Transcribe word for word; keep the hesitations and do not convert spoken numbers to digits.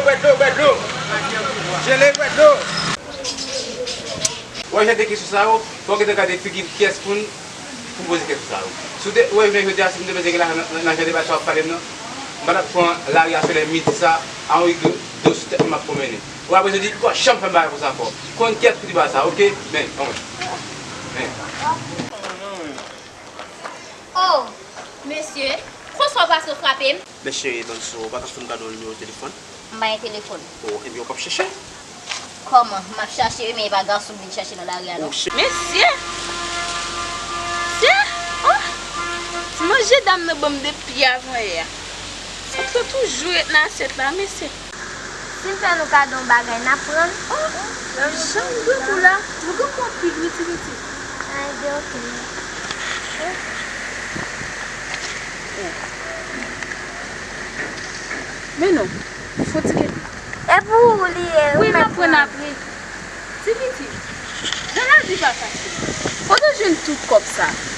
Bwè dlo, bwè dlo. Jele, bwè dlo. Wè, jan de kesyon sa yo, fò w gentan gade figi pyès moun pou poze kesyon sa yo. Si w te wè jounen jodi a, si m te bezwen gen lajan nan, nan, nan jan de bagay sa w ap pale m nan, m pa t ap pran lari a sou lè midi sa, a yon rig dosou tèt mwen m ap pwomennen. Ou pa bezwen di, "Bon, janm fè m bagay konsa ankò." Konn kèt pou di bagay sa, oke? Men, anmwen. Men. Oh, mesye, François pase w frape m. Men cheri, tann sou, ou pa ka fè m gade yon nimewo telefòn? M pa gen telefòn. Oh, ebyen, ou p ap chèche? Kòman? M ap chache wi, men e pa gason m vin chache nan lari a, non. Mesye! Mesye! Oh! Ti manje dam nan ban m depi avan yè a. Sa t toujou ret nan asyèt la, mesye. Si m fè nou kado yon bagay, n ap pran l? Oh! Jan m grangou la, nou grangou anpil wi, Ti Piti. Ay, de oke. Men non, fò ti kèt. E pou ou li ye, wi, m ap pran apre. Ti Piti, jan lavi pa fasil. Kote w jwenn tout kòb sa?